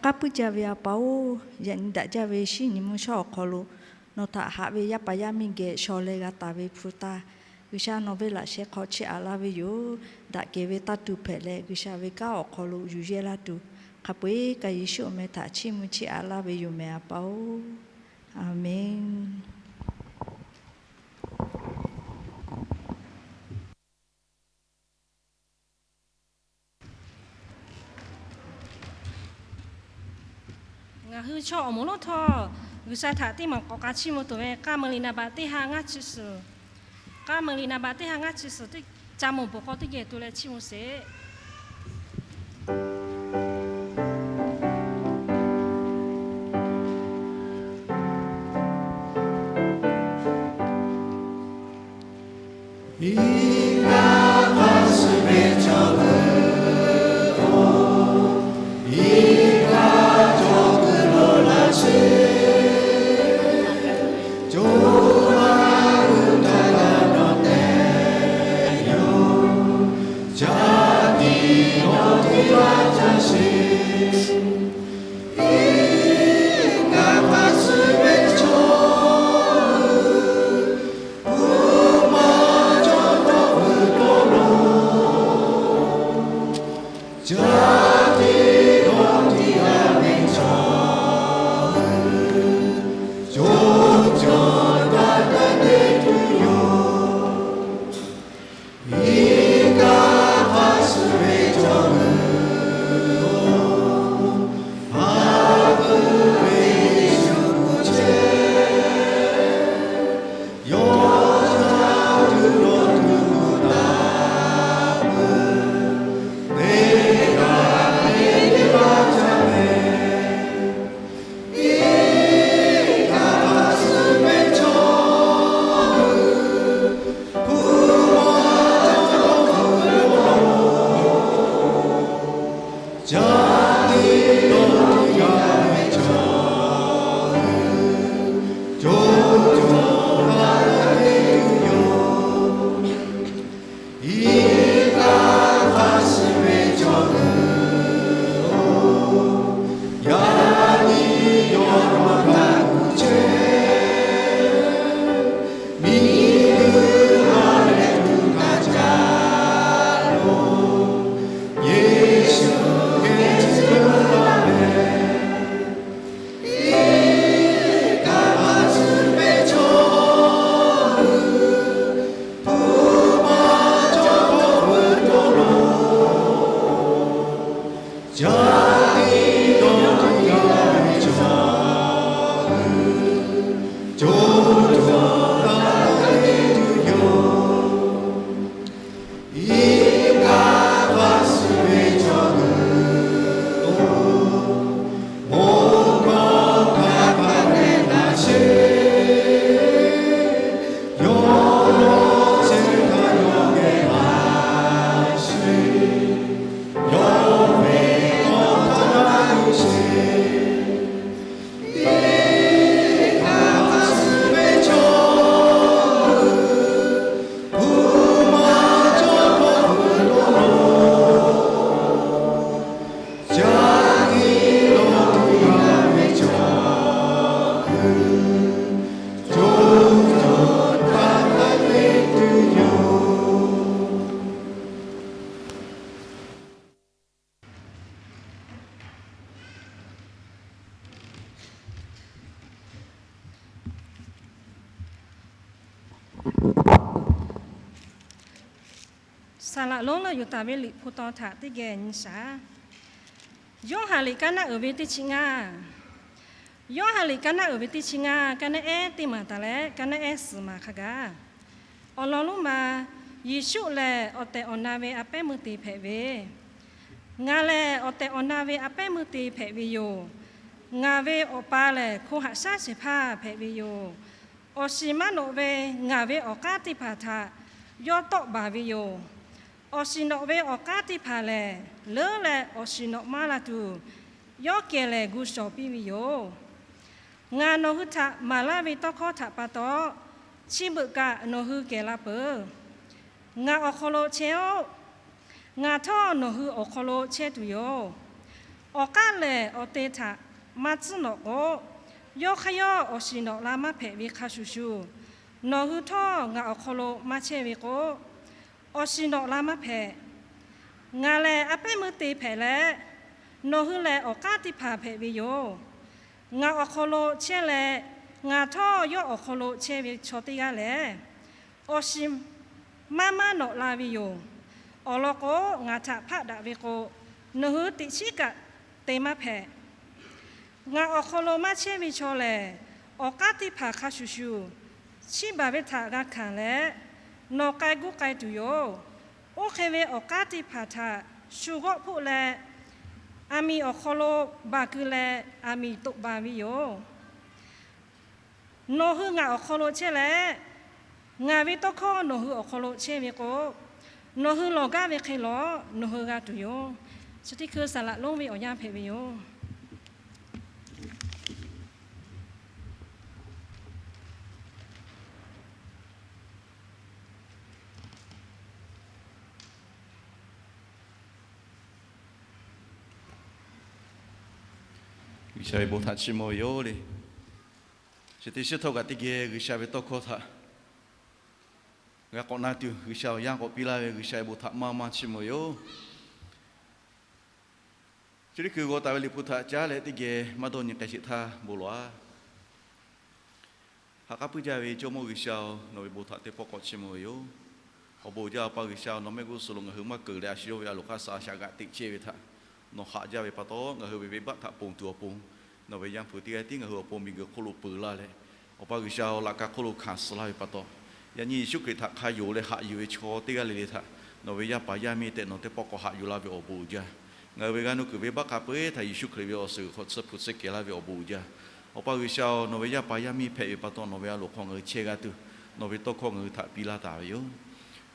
Aˉ puiˉ jaˇ ve A pa-oˬ, yaꞈ nyi daꞈ jaˇ ve shinˉ nyi mvuhˇ shawˉ awˬ hk'aw lo nawˬ htaꞈ haꞈ ve yaˇ paˍ yaˇ miˇ geh shaw leh g'a taˍ ve hpu taˇ, G'uiˬsha nawˬ ve laꞈ sheh hk'aw chiˇ aꞈ laˇ ve yoˬ. Daꞈ kehˬ ve tanˇ tuˬ hpehꞈ leh, G'uiˬsha ve kanˉ awˬ hk'aw lo yuˬ yehˇ laˇ tuˬ, hk'a peu-eˬ kaꞈ Yeˍsuˆ awˬ meh htaꞈ chiˇ mvuh chiˇ aꞈ laˇ ve yoˬ mehˍ A pa-oˬ. Aˍmenˍ. Ngaˬ hui chaw awˬ moˍ lonˉ htawˇ, G'uiˬsha htaꞈ teˇ maˬ k'awꞈ k'a chiˇ mvuh tuˬ ve K'aˇ Meˍliˍ naˍ baꞈ teˇ ha ngaˇ chi suhˍ, K'aˇ Meˍliˍ naˍ baꞈ teˇ ha ngaˇ chi suhˍ teˇ ca moˍ bvuhꞈ k'aw teˇ geh tu leh chiˇ mvuh sheˍ. Saˍ laꞈ lonˉ leuˆ yuˬ taˍ ve Liꞈ hpu taw htaꞈ teˇ geh nyi shaˍ. Yoˇhanˬ liꞈ kaˉ naˆ uiˍ ve teˇ chi ngaˇ. Yoˇhanˬ liꞈ kaˉ naˆ uiˍ ve teˇ chi ngaˇ, kaˉ naˆ ehˉ teˇ maˬ taˍ leh kaˉ naˆ ehˉ suhˍ maˬ hk'a gaˬ. Awˬ lawn lonˉ ma, Yeˍsuˆ lehˬ awˬ tehˬ awˬ na ve a pehˉ meuˇ te hpehꞈ ve, Ngaˬ lehˬ awˬ tehˬ awˬ na ve a pehˉ meuˇ te hpehꞈ ve yoˬ. Ngaˬ ve Awˬ pa lehˬ hko haꞈ shaˉ shehˍ hpaˇ hpehꞈ ve yoˬ. Awˬ shiˍ maˇ nawꞈ ve ngaˬ ve awˬ k'aˉ teˇ hpaˍ htaꞈ yawˇ tawˆ baˬ ve yoˬ. Awˬ shiˍ nawꞈ ve awˬ k'aˉ teˇ hpaˍ lehˬ, leuˉ leh awˬ shiˍ nawꞈ maˇ la tuˬ, yawˇ kehˬ lehˬ gu shawˍ piˇ ve yoˬ. Ngaˬ nawˬ hui htaꞈ maˍ laˇ ve tawˇ hkawˇ htaꞈ pa taw, chi beuꞈ kaꞈ nawˬ hui kehˬ la peuˬ. Ngaˬ awˬ hk'aw lo chehˇ-oˆ. Ngaˬ htawˇ nawˬ hui awˬ hk'aw lo chehˇ tuˬ yoˬ. Awˬ k'aˉ lehˬ awˬ te htaꞈ maˇ tcuhˉ nawꞈ k'o, yawˇ hk'aˇ yawˇ awˬ shiˍ nawꞈ la maˇ hpehꞈ ve hk'a shuˍ shuˍ, nawˬ hui htawˇ ngaˬ awˬ hk'aw lo maˇ chehˇ ve k'o, awˬ shiˍ nawꞈ la maˇ hpehꞈ. Ngaˬ lehˬ a pehˉ meuˇ te hpehꞈ leh, nawˬ hui lehˬ awˬ k'aˉ teˇ hpaˍ hpehꞈ ve yoˬ. Ngaˬ awˬ hk'aw lo chehˇ leh, ngaˬ htawˇ yawˇ awˬ hk'aw lo chehˇ ve chaw teˇ g'aˇ lehˬ, awˬ shiˍ maˇ maˇ nawꞈ la ve yoˬ. Awˬ lawn k'o, ngaˬ htaꞈ hpaˆ daꞈ ve k'o, nawˬ hui teꞈ chiˉ kaꞈ te maˇ hpehꞈ. Ngaˬ awˬ hk'aw lo maˇ chehˇ ve chaw lehˬ, awˬ k'aˉ teˇ hpaˍ hk'a shuˍ shuˍ, chiˇ baˬ ve htaꞈ g'a hkanˍ leh, nawˬ k'ai guˇ k'ai tuˬ yoˬ. Oˇ hk'e ve awˬ k'aˉ teˇ hpaˍ htaꞈ shu g'awˆ hpoˆ leh, aˬ miˍ awˬ hk'aw lo baˬ keu leh aˬ miˍ toꞈ baˬ ve yoˬ. Nawˬ hui ngaˬ awˬ hk'aw lo chehˇ leh, ngaˬ ve tawˇ hkawˇ nawˬ hui awˬ hk'aw lo chehˇ ve k'o, nawˬ hui lawˬ gaˇ ve hk'e lawˬ nawˬ hui g'a tuˬ yoˬ. Chi teˇ hkui saˍ laꞈ lonˉ ve awˬ yanˇ hpehꞈ ve yoˬ. G'uiˬsha ve bon htaꞈ chiˇ mvuh ve yoˬ le. Chi teˇ shiˉ htawˇ kaꞈ teˇ geh G'uiˬsha ve tawˇ hkawˇ htaꞈ g'a k'awꞈ na tuˬ, G'uiˬsha awˬ yanˇ k'awꞈ piˇ laˇ ve G'uiˬsha ve bon htaꞈ maˇ maˇ chiˇ mvuh ve yoˬ. Chi teˇ hkui g'aw taˍ ve Liꞈ hpu htaꞈ caˉ leh teˇ geh maˇ dawˇ nyi k'ai sheˍ htaˇ bon lawˬ-a. Ha k'aˉ puiˉ jaˇ ve Jawˇmawˇ G'uiˬsha-oˬ, nawˬ ve bon htaꞈ teˇ pawˆ k'awꞈ chiˇ mvuh ve yoˬ. Awˬ bon uiˍ jaˇ Awˬ pa G'uiˬsha-oˬ, nawˬ mehˆ g'uˇ suhˍ lo ngaˬ hui maˇ keunˍ leh a shu yawˇ ve a loˍ hk'aˇ suh a shaꞈ g'aꞈ teꞈ chehˇ ve htaꞈ nawˬ haꞈ jaˇ ve pa taw, ngaˬ hui ve venˇbaˆ htaꞈ ponˬ tuˬ awˬ pon, nawˬ ve Yaˇ hpu teˇ g'aˇ tiˉ ngaˬ hui awˬ pon miˬguiˬ hk'oˆ lo peuˬ laˇ leh, Awˬ pa G'uiˬsha-oˬ, laꞈ ka hk'oˆ lo hkanˍ suh laˇ ve pa taw, yaꞈ nyi Yeˍsuˆ Hkriꞈ htaꞈ hk'a yonˍ leh haꞈ yuˬ ve chaw teˇ g'aˇ le le htaꞈ nawˬ ve yaˇ paˍ yaˇ miˇ tehꞈ nawˬ teˇ pawˆ k'awꞈ haꞈ yuˬ laˇ ve awˬ bon uiˍ jaˇ. Ngaˬ hui ve g'aˇ nuˇ kuiˬ venˇbaˆ hk'a peu-eˬ htaꞈ Yeˍsuˆ Hkriꞈ ve awˬ suhˍ g'uiˬ hk'aw tsuhˇ hpu tsuhˇ kehˬ laˇ ve awˬ bon uiˍ jaˇ. Awˬ pa G'uiˬsha-oˬ, nawˬ ve yaˇ paˍ yaˇ miˇ hpehꞈ ve pa taw, nawˬ ve a loˍ hk'aw ngaˬ hui chehˇ g'a tuˬ, nawˬ ve tawˇ hkawˇ ngaˬ hui htaꞈ piˇ laˇ taˍ ve yoˬ.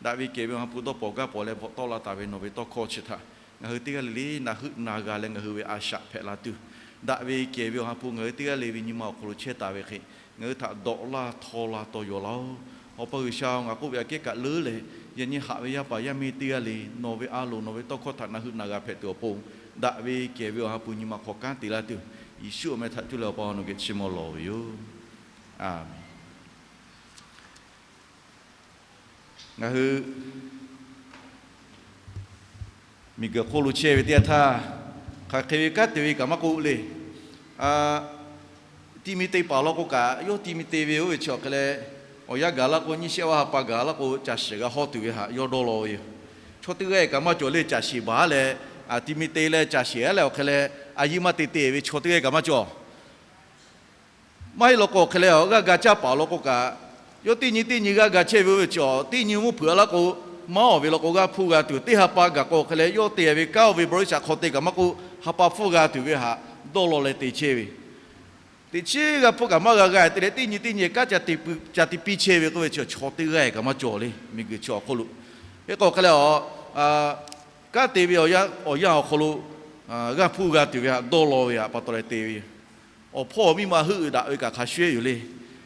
Daꞈ ve kehˬ ve Awˬ ha hpu dawˇ pawnˍ gaˇ pawnˍ leh bvuhꞈ tawˆ la taˍ ve nawˬ ve tawˇ hkawˇ chi htaꞈ ngaˬ hui teˇ g'aˇ le le na heuˆ na g'a leh ngaˬ hui ve a shaꞈ hpehꞈ la tuˬ, daꞈ ve kehˬ ve Awˬ ha hpu ngaˬ hui teˇ g'aˇ le ve nyi ma awˬ hk'aw lo chehˇ taˍ ve hk'e, ngaˬ hui htaꞈ dawꞈ laˇ htaw la taw yaw laˇ-oˆ. Awˬ pa G'uiˬsha-oˬ, ngaˬ k'oˆ ve aꞈ kehˉ kaꞈ leuˉ leh, yaꞈ nyi haꞈ ve yaˇ paˍ yaˇ miˇ teˇ g'aˇ le nawˬ ve a loˍ nawˬ ve tawˇ hkawˇ htaꞈ na heuˆ na g'a hpehꞈ tuˬ awˬ pon, daꞈ ve kehˬ ve Awˬ ha hpu nyi ma hk'aw kanˉ te laˇ tuˬ, Yeˍsuˆ awˬ meh htaꞈ cuˇ leh Awˬ pa nawˬ geh chiˇ mvuh lawˬ ve yoˬ. Aˬ, ngaˬ hui miˬguiˬ hk'oˆ lo chehˇ ve teˇ yanˇ htaˇ, hk'aˬ hk'e ve kanˉ te ve kaꞈ maˇ k'oˆ le. Ti mi te paˍ law k'o kaꞈ, yawˇ ti mi te ve oˇ ve chi awˬ hk'e leh, awˬ yanˇ gaˬ laˇ k'o, nyiˇ shehˆ awˬ ha pa gaˬ laˇ k'o, caˬ shiˍ g'a hawˇ tuˬ ve htaꞈ yawˇ dawˇ law ve yoˬ. Chaw teˇ g'aˇ kaꞈ maˇ cawˬ le, caˬ shiˍ baˬ leh, ti mi te leh caˬ shiˍ leh awˬ hk'e leh, a yiˇ maˇ te te ve chaw teˇ g'aˇ kaꞈ maˇ cawˬ. Maˇ heˆ law k'o, awˬ hk'e leh g'aˇ ga caˇ paˍ law k'o kaꞈ, yawˇ teˇ nyi teˇ nyi g'aˇ ga chehˇ ve oˇ ve chi, teˇ nyi mvuhˇ hpeuꞈ laˇ k'o, maˇ awˬ ve law k'o g'aˇ hpfuhˇ g'a tuˬ, teˇ ha pa gaˬ k'o awˬ hk'e leh yawˇ te ve kanˉ oˇ ve bawˇ liˇ shaꞈ hk'aw te kaꞈ maˇ k'oˆ, ha pa hpfuhˇ g'a tuˬ ve htaꞈ dawˇ law leh te chehˇ ve. Teꞈ chiˉ g'aˇ hpfuhˇ kaꞈ maˇ g'a g'a te leh, teˇ nyi teˇ nyi kanˉ ca te piˇ chehˇ ve k'oˆ ve chi, chaw teˇ g'aˇ kaꞈ maˇ cawˬ le, miˬguiˬ chi awˬ hk'oˆ lo. Hk'e k'o awˬ hk'e leh, kanˉ te ve awˬ yanˇ awˬ hk'aw lo g'aˇ hpfuhˇ g'a tuˬ ve htaꞈ dawˇ law ve htaꞈ pa taw leh te ve yoˬ. Awˬ hpawˇ miˇ ma heuˆ daꞈ ve kaꞈ hk'a shuˍ shuˍ yoˬ le.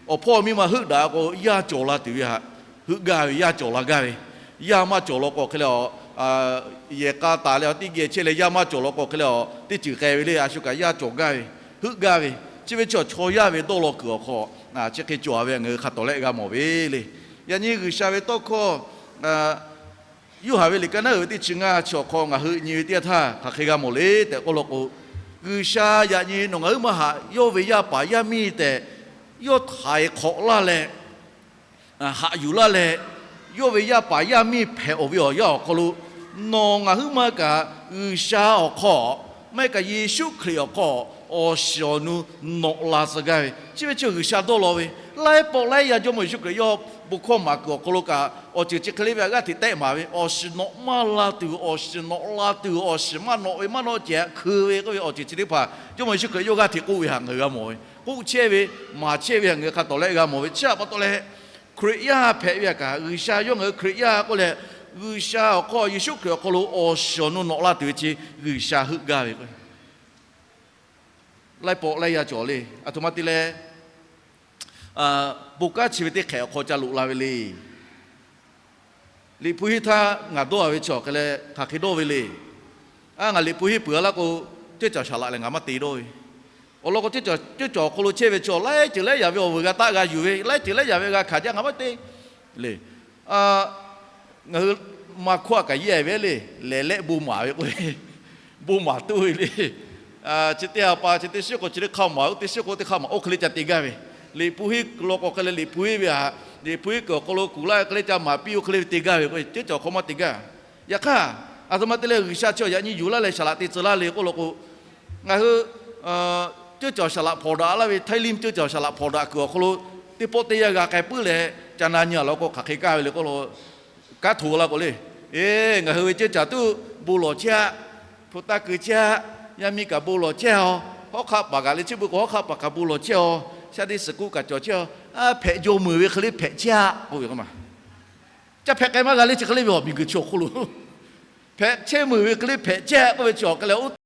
Awˬ hpawˇ miˇ ma heuˆ daꞈ k'o, yaˇ cawˬ la tuˬ ve htaꞈ heuˆ gaˇ ve, yaˇ cawˬ la gaˇ ve. Yaˇ maˇ cawˬ law k'o awˬ hk'e leh, yehˬ k'a taˍ leh teˇ geh chehˇ leh yaˇ maˇ cawˬ law k'o awˬ hk'e leh, teˇ ceuˬ k'ai ve le, a shu kaꞈ yaˇ cawˬ gaˇ ve, heuˆ gaˇ ve. Chi ve chi chaw yaˇ ve dawˇ law kuiˬ awˬ hk'aw, chi hk'e cawˬ ve ngaˬ hui hk'a tawˍ lehˆ g'a mawˬ ve le. Yaꞈ nyi G'uiˬsha ve tawˇ hkawˇ Yoˇhanˬ ve liꞈ ka naˉ uiˍ ve teˇ chi ngaˇ chi awˬ hk'aw ngaˬ hui nyi ve teˇ yanˇ htaˇ hk'aˬ hk'e g'a mawˬ le tehꞈ k'oˆ law k'o, G'uiˬsha yaꞈ nyi nawˬ ngaˬ huiˉ maˇ haꞈ yawˇ ve yaˇ paˍ yaˇ miˇ tehꞈ yawˇ htaiˍ hk'awꞈ laˇ leh, haꞈ yuˬ laˇ leh, yawˇ ve yaˇ paˍ yaˇ miˇ hpehꞈ-oˬ ve awˬ yanˇ awˬ hk'aw lo, nawˬ ngaˬ huiˉ maˇ kaꞈ G'uiˬsha awˬ hk'aw, maˇ heˆ kaꞈ Yeˍsuˆ Hkriꞈ awˬ hk'aw awˬ shiˍ awˬ nu nawꞈ la tcuh gaˇ ve, chi ve chi G'uiˬsha dawˇ law ve. Laiˉ pawˆ laiˉ yaˇ Jawˇmawˇ Yeˍsuˆ Hkriꞈ yawˇ bon hkawˇ maˍ kuiˬ awˬ hk'aw lo kaꞈ, awˬ ceuˬ chi hk'e le ve htaꞈ g'aˇ hteꞈ tehˆ maˍ ve, awˬ shiˍ nawꞈ maˇ la tuˬ, awˬ shiˍ nawꞈ la tuˬ, awˬ shiˍ maˇ nawꞈ ve maˇ nawꞈ cehˬ htaꞈ hkui ve k'oˆ ve awˬ ceuˬ chi teˇ hpaˍ Jawˇmawˇ Yeˍsuˆ Hkriꞈ yawˇ g'aˇ hteꞈ k'oˆ ve htaꞈ ngaˬ hui g'a mawˬ ve, k'oˆ chehˇ ve, maˍ chehˇ ve htaꞈ ngaˬ hui hk'a tawˍ lehˆ g'a mawˬ ve. Chi htaꞈ pa taw leh, Hkriꞈ yaˇ hpehꞈ ve htaꞈ kaꞈ, G'uiˬsha yawˇ ngaˬ hui Hkriꞈ yaˇ k'oˆ leh, G'uiˬsha awˬ hk'aw Yeˍsuˆ Hkriꞈ awˬ hk'aw lo awˬ shiˍ awˬ nu nawꞈ la tuˬ ve chi G'uiˬsha heuˆ gaˇ ve k'o, laiˉ pawˆ laiˉ yaˇ cawˬ le. Aˬ htoꞈ ma te leh, bon kanˉ chi ve teˇ hk'ehꞈ awˬ hk'aw ca loꞈ la ve le. Liꞈ hpu henˇ htaˇ ngaˬ dawˇ-a ve chi awˬ hk'e leh hk'aˬ hk'e dawˇ ve le. A, ngaˬ liꞈ hpu henˇ peuˬ-a laˇ k'o, ceuˇ caˬ saˍ laꞈ lehˬ ngaˬ maˇ te dawˇ ve. Awˬ lawn k'o, ceuˇ caˬ awˬ hk'aw lo chehˇ ve chaw laiˉ ceuˬ laiˉ yaꞈ ve awˬ vuiˬ g'a taˆ g'a yuˬ ve, laiˉ ceuˬ laiˉ yaꞈ ve g'a hkanˍ jaˇ, ngaˬ maˇ te le. Ngaˬ hui maˇ hkawˇ a kaꞈ yehˇ ve le, lehˬ lehˆ bon maˍ ve k'o, bon maˍ tuˬ ve le. Chi teˇ ha pa chi teˇ shiˉ k'o chi teˇ hk'a maˍ, oˇ teˇ shiˉ k'o teˇ hk'a maˍ, oˇ hk'e le ca te gaˇ ve. Liꞈ hpu henˇ law k'o hk'e le, liꞈ hpu henˇ ve htaꞈ, liꞈ hpu henˇ kuiˬ awˬ hk'aw lo kuˬ laˇ ve hk'e le ca maˍ piˇ, oˇ hk'e le ve te gaˇ ve k'o, ceuˇ caˬ awˬ hk'aw maˇ te gaˇ. Yaꞈ hk'aˇ, aˬ htoꞈ ma te leh G'uiˬsha chi awˬ yaꞈ nyi yuˬ laˇ leh saˍ laꞈ te tcuh laˇ le k'oˆ law k'o, ngaˬ hui ceuˇ caˬ saˍ laꞈ hpawnˬ daꞈ laˇ ve, Htaiˇ liˇ ceuˇ caˬ saˍ laꞈ hpawnˬ daꞈ kuiˬ awˬ hk'aw lo teˇ pawˆ teˇ yanˇ g'a k'ai puiˉ leh, ca na nyi a law k'o hk'aˬ hk'e kaˇ ve le k'oˆ law, kanˉ hto laˇ k'o le. Eˬ, ngaˬ hui ve ceuˇ caˬ tuˬ bon lawˬ chehˇ-aˆ. Hpu taˇ keu chehˇ-aˆ. Yaˇ miˇ kaꞈ bon lawˬ chehˇ-aw. Hawˉ hk'aˆ paˍ kaꞈ le, chi beuꞈ k'o hawˉ hk'aˆ paˍ kaꞈ bon lawˬ chehˇ-aw. Shaˉ deˇ suhˍ kuˆ kaꞈ cawˬ chehˇ-aw. Hpehꞈ jaw meuˬ ve hk'e le hpehꞈ chehˇ-aˆ k'oˆ ve k'o ma, ca hpehꞈ k'ai maˇ g'a le chi hk'e le ve awˬ miˬguiˬ chi awˬ hk'oˆ lo, hpehꞈ chehˇ meuˬ ve hk'e le hpehꞈ chehˇ k'oˆ ve chi awˬ hk'e leh oˇ